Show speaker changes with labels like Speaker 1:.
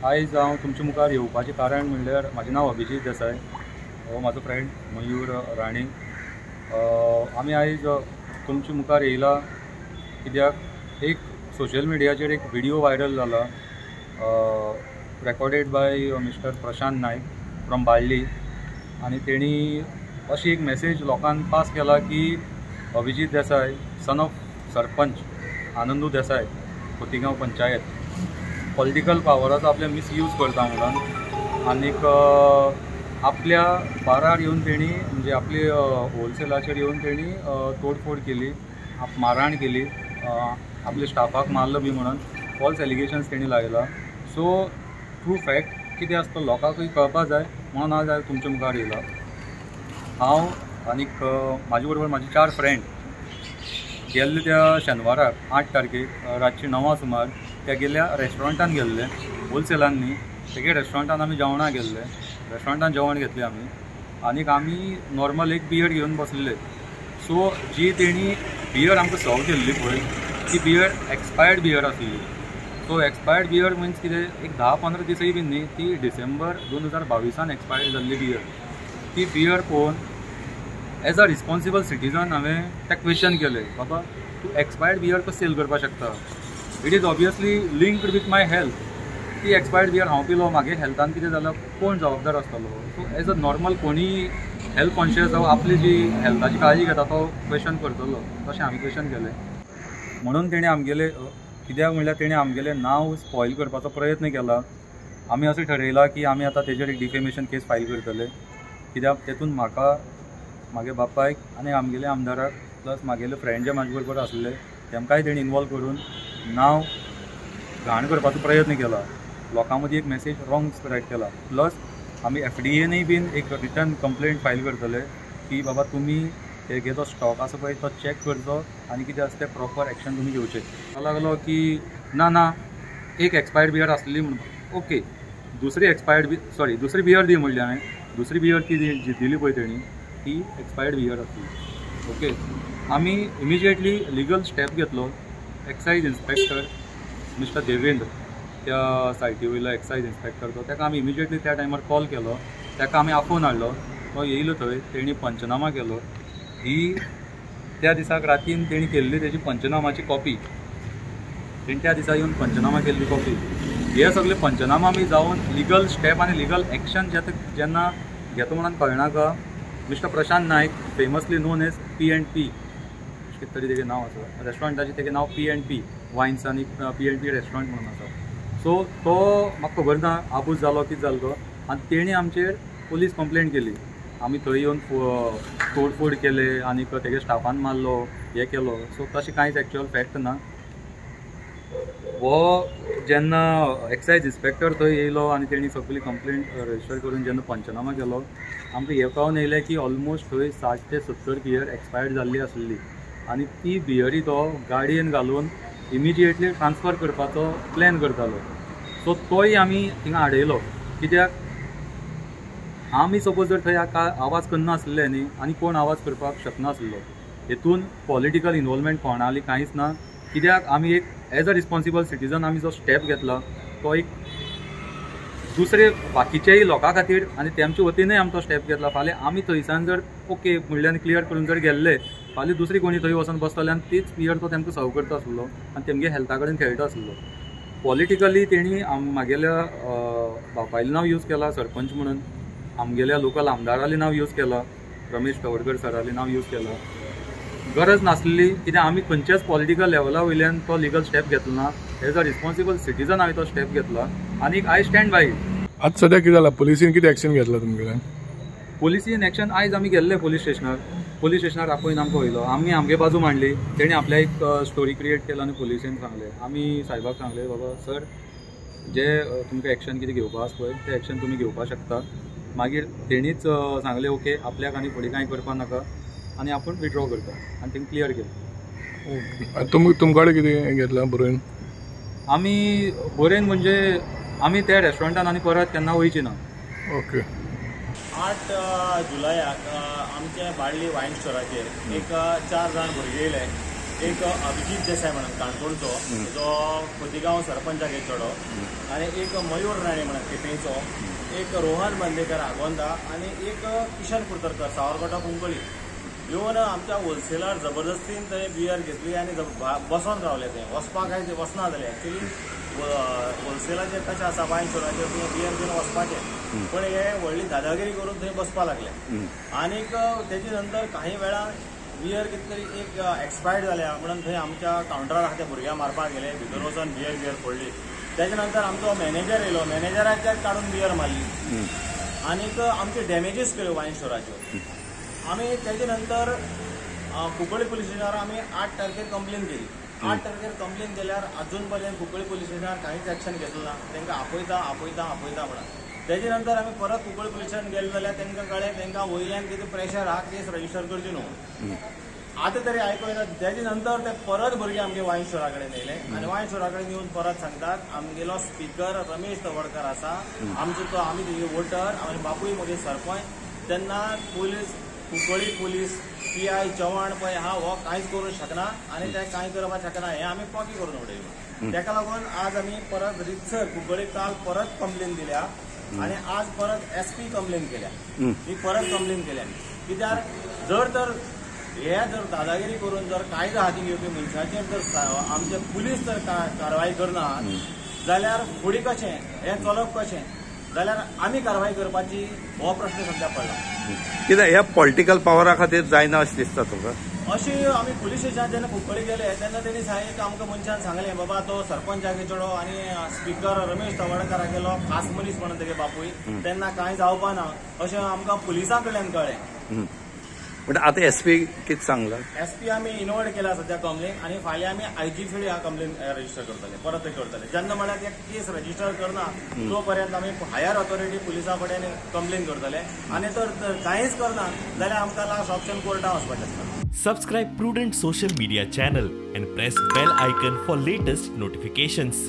Speaker 1: आयज हांव तुमच्या मुखार येवपाचें कारण म्हणल्यार म्हाजें नांव अभिजीत देसाय, हो म्हाजो फ्रेंड मयूर राणे. आमी आयज तुमच्या मुखार येयला कित्याक एक सोशल मिडियाचेर एक व्हिडियो व्हायरल जाला, recorded by mister Prashant Naik from Balli. आनी तेणी अशी एक मॅसेज लोकांक पास केला की Abhijit Desai son of sarpanch Anandu Desai Khotigao panchayat political पावराचो आपल्या मिसयूज करता म्हणून, आनीक आपल्या बारार येवन तेणी म्हणजे आपली होलसेलाचेर येवन तेणी तोडफोड केली, मारहाण केली, आपल्या स्टाफाक मारलो बी म्हणून फॉल्स एलिगेशन्स तेणी लायला. सो ट्रू फॅक्ट कितें आसता लोकांकूय कळपा जाय म्हणून आज हांव तुमच्या मुखार येयला. हांव आनीक म्हाजे बरोबर म्हाजे 4 फ्रेंड गेल्ले त्या शेनवाराक 8 तारखेक रातचे 9 सुमार त्या गेल्ल्या रेस्टॉरंटान गेल्ले, होलसेलान न्ही, तेगे रेस्टॉरंटान आमी जेवणाक गेल्ले. रेस्टॉरंटान जेवण घेतलें आमी आनीक आमी नॉर्मल एक बियर घेवन बसलेले. सो जी तेणी बियर आमकां सर्व केल्ली पळय ती बियर एक्सपायर्ड बियर आसली. सो एक्सपायर्ड बियर मिन्स कितें, एक 10-15 दिसय बीन न्ही, ती डिसेंबर 2022 एक्सपायर्ड जाल्ली बियर. ती बियर पळोवन एज अ रिस्पॉन्सिबल सिटीजन हांवें ते क्वेश्चन केलें, बाबा तूं एक्सपायर्ड बियर कसो सेल करपाक शकता? It is obviously linked with my health. ती एक्सपायर्ड बियर हांव पिलो, म्हागे हेल्थान कितें जाल्यार कोण जबाबदार आसतलो? सो एज अ नॉर्मल कोणीय हेल्थ कॉन्शियस जावं आपली जी हेल्थाची काळजी घेता तो क्वेश्चन करतलो, तशें हांवें क्वेश्चन केलें. म्हणून तेणें आमगेलें कित्याक म्हणल्यार तेणें आमगेलें नांव स्पॉयल करपाचो प्रयत्न केला. आमी अशें ठरयलां की आमी आतां तेजेर एक डिफेमेशन केस फायल करतले, कित्याक तेतून म्हाका, म्हागे बापायक आनी आमगेले आमदाराक प्लस म्हागेले फ्रेंड जे म्हाजे बरोबर आसले तेमकांय तेणी इनवॉल्व करून नांव घाण करपाचो प्रयत्न केला. लोकां मदीं एक मॅसेज रॉंग स्प्रेड केला. प्लस आमी FDA बीन एक रिटर्न कंप्लेंट फायल करतले की बाबा तुमी तेगे जो स्टॉक आसा पळय तो चॅक करचो आनी कितें आसा तें प्रॉपर एक्शन तुमी घेवचें. लागलो की ना ना एक एक्सपायर्ड बियर आसली म्हणून, ओके दुसरी एक्सपायर्ड सॉरी दुसरी बियर दी म्हणली हांवें, दुसरी बियर ती जी दिली पळय तेणी ती एक्सपायर्ड बियर आसली. ओके, आमी इमिजिएटली लिगल स्टेप घेतलो. एक्सायज इन्स्पेक्टर मिस्टर देवेंद्र त्या सायटी वयलो एक्सायज इन्स्पेक्टर तो, ताका आमी इमिजिएटली त्या टायमार कॉल केलो, ताका आमी आपोवन हाडलो. तो येयलो थंय, तेणी पंचनामा केलो. ही त्या दिसाक रातीन तेणी केल्ली तेजी पंचनामाची कॉपी, तेणी त्या दिसा येवन पंचनामा केल्ली कॉपी. हे सगळे पंचनामा आमी जावन लिगल स्टेप आनी लिगल एक्शन जेन्ना घेता म्हणून कळनाका. Mister Prashant Naik famously known as P&P कितें तरी तेजें नांव आसा रेस्टॉरंटाचें, तेजें नांव P&P wines आनी P&P restaurant म्हणून आसा. सो तो म्हाका खबर ना आबूज जालो कितें जालो तो, आनी तेणी आमचेर पुलीस कंप्लेंट केली. आमी थंय येवन तोडफोड केले आनी तेगे स्टाफान मारलो, हें केलो. सो तशें कांयच एक्चुअल फॅक्ट ना. हो जेन्ना एक्सायज इन्स्पेक्टर थंय येयलो आनी तेणी सगळी कंप्लेंट रजिस्टर करून जेन्ना पंचनामा केलो, आमकां हें कळोन येयलें की ऑलमोस्ट थंय 60 ते 70 बियर एक्सपायर्ड जाल्ली आसली आनी ती बियरी तो गाडयेन घालून इमिजिएटली ट्रान्सफर करपाचो प्लॅन करतालो. सो तोय आमी थिंगा आडयलो, कित्याक आमी सपोज जर थंय आवाज करनासले न्ही आनी कोण आवाज करपाक शकनासलो. हेतून पॉलिटिकल इनवॉल्वमेंट कोणाली कांयच ना, कित्याक आमी एक एज अ रिस्पॉन्सिबल सिटीजन आमी जो स्टेप घेतला तो एक दुसरे बाकीच्याय लोकां खातीर आनी तेमचे वतीनय आमी तो स्टेप घेतला. फाल्यां आमी थंयसान जर ओके म्हणलें आनी क्लियर करून जर गेल्ले, फाल्यां दुसरी कोणी थंय वचून बसतले आनी तीच बियर तो तेमकां सर्व करता आसलो आनी तेमगे हेल्था कडेन खेळटा आसलो. पॉलिटिकली तेणी म्हागेल्या बापायलें नांव यूज केलां सरपंच म्हणून, आमगेल्या लोकल आमदारालें नांव यूज केलां, रमेश तवडकर सरालें नांव यूज केलां. गरज नासली, कित्याक आमी खंयच्याच पॉलिटिकल लेवला वयल्यान तो लिगल स्टेप घेतलो ना. एज अ रिस्पॉन्सिबल सिटीजन हांवें तो स्टेप घेतला आनी I stand by it.
Speaker 2: आतां सद्या कितें जालां, पुलिसीन कितें एक्शन घेतलां तुमगेलें?
Speaker 1: पुलिसीन एक्शन आयज आमी गेल्ले पुलीस स्टेशनार, पुलीस स्टेशनार आपोवन आमकां वयलो, आमी आमगे बाजू मांडली, तेणी आपल्या एक स्टोरी क्रिएट केला आनी पुलिसेन सांगलें. आमी साहेबाक सांगलें, बाबा सर जे तुमकां एक्शन कितें घेवपा आसा पळय तें एक्शन तुमी घेवपाक शकता. मागीर तेणीच सांगलें ओके आपल्याक आनी फुडें कांय करपा नाका आनी आपूण विड्रॉ करता आनी तेंकां क्लियर केलें.
Speaker 2: तुमकां कडेन कितें घेतलां बरोवन?
Speaker 1: आमी बरोवन म्हणजे आमी त्या रेस्टॉरंटान आनी परत केन्ना वयची ना.
Speaker 2: ओके.
Speaker 3: 8 जुलयाक आमच्या बाळ्ळी वायन स्टोराचेर एक 4 जाण भुरगे येयले. एक अभिजीत देसाय म्हणून काणकोणचो, जो खोतीगांव सरपंचागे चेडो, आनी एक मयूर राणे म्हणून केपेंचो, एक रोहन बांदेकर आगोंदा आनी एक किशन कुर्तरकर सावरकोटा कुंकळी येवन आमच्या होलसेलर जबरदस्तीन थंय बियर घेतली आनी बसोन रावले. थंय वचपाक काय वचना जालें. एक्चुली होलसेलाचेर कशें आसा, वायन स्टोराचेर तुवें बियर घेवन वचपाचें, पण हे व्हडली दादागिरी करून थंय बसपाक लागले. आनीक तेजे नंतर काही वेळा बियर कितें तरी एक एक्सपायर्ड जाल्या म्हणून थंय आमच्या कावंटरार आहा त्या भुरग्यांक मारपाक गेले, भितर वचून बियर बियर फोडली. तेजे नंतर आमचो मॅनेजर येयलो, मॅनेजराच्याच काडून बियर मारली आनीक आमच्यो डॅमेजीस केल्यो वायन स्टोराच्यो. आमी तेजे नंतर कुंकळी पुलीस स्टेशनार आमी 8 तारखेर कंप्लेन केली. 8 तारखेर कंप्लेन केल्यार अजून पर्यंत कुंकळी पुलीस स्टेशनार कांयच एक्शन घेतलं ना. तांकां आपयता आपयता आपयता म्हणून तेजे नंतर आमी परत कुंकळी पुलीस स्टेशन गेले जाल्यार तांकां कळ्ळें तांकां वयल्यान कितें प्रेशर आहा, केस रजिस्टर करची न्हू. आतां तरी आयको येना. तेजे नंतर ते परत भुरगे आमगे वायन स्टोरा कडेन येयले आनी वायन स्टोरा कडेन येवन परत सांगतात आमगेलो स्पिकर रमेश तवडकर आसा, आमचो तो आमी तेजे वोटर आनी बापूय म्हगे सरपंच. तेन्ना police Cuncolim police PI Chavan पळय आहा हो कांयच करूंक शकना आनी ते कांय करपाक शकना हें आमी पॉकी करून उडयलें. तेका लागून आज आमी परत रितसर कुंकळी काल परत कंप्लेन दिल्या आनी आज परत एसपी कंप्लेन केल्या. ही परत कंप्लेन केल्या कित्याक जर तर हे जर दादागिरी करून जर कायदो हातीन घेवपी मनशाचेर जर आमचे पुलीस जर कारवाय करना जाल्यार फुडें कशें हें चलप कशें, जाल्यार आमी कारवाय करपाची हो प्रश्न सद्या पडला.
Speaker 4: कित्याक ह्या पॉलिटिकल पावरा खातीर जायना अशें दिसता तुका?
Speaker 3: अशें आमी पुलीस स्टेशनार जेन्ना कुंकळी गेले तेन्ना तेणी एक आमकां मनशान सांगलें बाबा तो सरपंचागे चेडो आनी स्पिकर रमेश तवडकारागेलो खास मनीस म्हणून तेगे बापूय, तेन्ना कांय जावपा ना अशें आमकां पुलिसां कडल्यान कळ्ळें.
Speaker 4: म्हणजे आतां एसपी कितें सांगला?
Speaker 3: एसपी आमी इनवर्ड केला सद्या कंप्लेन आनी फाल्यां आमी आयजी फीड ह्या कंप्लेन रजिस्टर करतले, परत करतले. जेन्ना म्हळ्यार ते केस रजिस्टर करना तो पर्यंत आमी हायर ऑथॉरिटी पुलिसां कडेन कंप्लेन करतले आनी जर कांयच करना जाल्यार आमकां लास्ट ऑप्शन कोर्टान वचपाचें आसता.
Speaker 5: Subscribe Prudent social media channel and press bell icon for latest notifications.